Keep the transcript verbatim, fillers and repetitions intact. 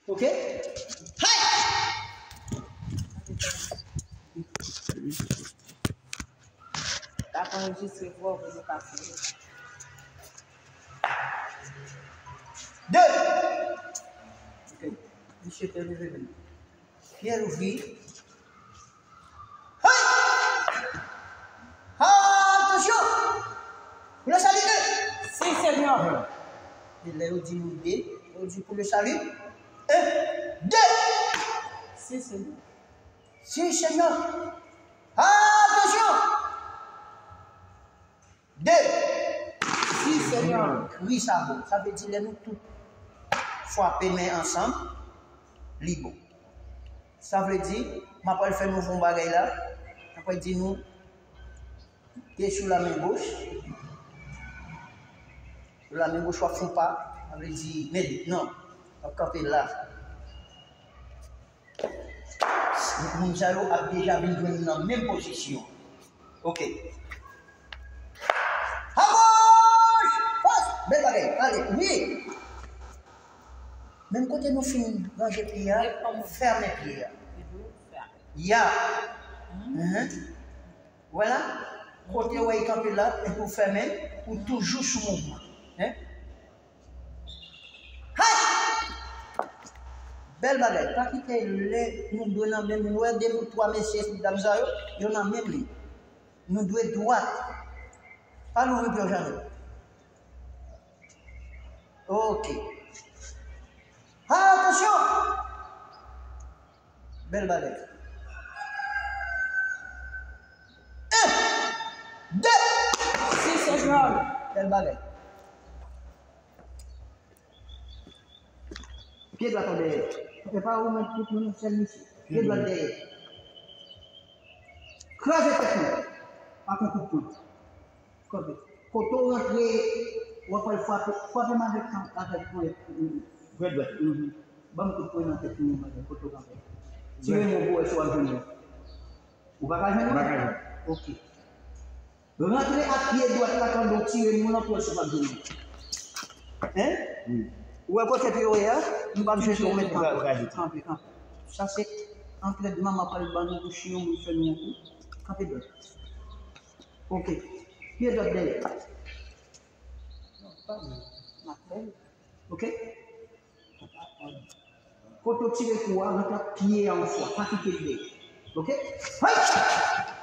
Ok? Hey! L ap anrejistre vwa w pou nou ka fini. De! Ok. Misye te leve menm. Pye louvri. Hey! Atansyon! Pou le sali de! Si, senyè. E lè yo di nou de, yo di pou le sali. En, de! Si, senyè. Si, senyè. Atansyon! De. Si, senyè. Kri sa bon. Sa vle di lè nou tout frape men ansanm, li bon. Sa vle di, m ap pral fè nou fè yon bagay la. M ap pral di nou, de sou la men goch. Sou la men goch, w ap fè yon pa. Sa vle di, men non. W ap kanpe la. Moun sa yo ap deja vin jwenn nou nan menm pozisyon. Ok. Agoch! Fòs! Bèl bagay. Ale, wi. Menm kote nou fin ranje pye a, fèmen pye a. Ya. Mhm. Vwala. Kote w wè l kanpe la, epi w fèmen, ou toujou sou mouvman. Hein? Hay! Bèl bagay. Pa kite lè nou dwe nan menm, nou wè de bout twa mesye, dam sa yo, yo nan menm liy. Nou dwe dwat. Pa louvri pye w, Janèt. Ok. Atansyon! Bèl bagay. En! De! Si, senyè. Bèl bagay. Pye dwat an dèyè. E pa ou menm tout moun, sèl misye. Pye dwat dèyè. Kraze tèt li. Ak yon kout pwen. Kanpe. Kote w rantre, w ap al frape, frape m avèk, avèk pwen. Pye dwat. Mhm. Ban m kout pwen nan tèt li, madanm, kote w kanpe. Tire men w pou wè si w ap jwenn li. Ou pa ka jwenn li? M pa ka jwenn. Ok. Rantre ak pye dwat la pandan w tire men w lan pou wè si w p ap jwenn li. Hein? Wi. Ou wè kote pye w ye a? M p ap jwenn ou menm. Ou pa, ou pa jwenn. Kanpe, kanpe. Sa se antrènman m ap pral ban nou pou si yon moun fè nou yon kou. Kanpe dwat. Ok. Pye dwat dèyè. Non, pa mwen. M ap fè l. Ok? Kote w tire kou a, rantre ak pye a yon fwa. Pa kite l dèyè. Ok? Hay!